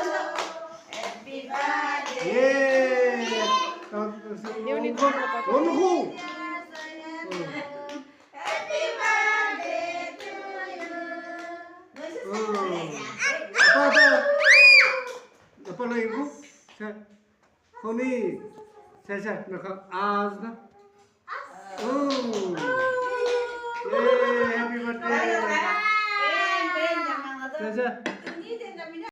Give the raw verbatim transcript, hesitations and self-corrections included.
Happy birthday. Yay. Unicorn. Unicorn. Apa, apa. Apa lagi bu? Sa, kau ni. Sa, sa, nak az na. Oh. Yay, happy birthday. Sa, sa.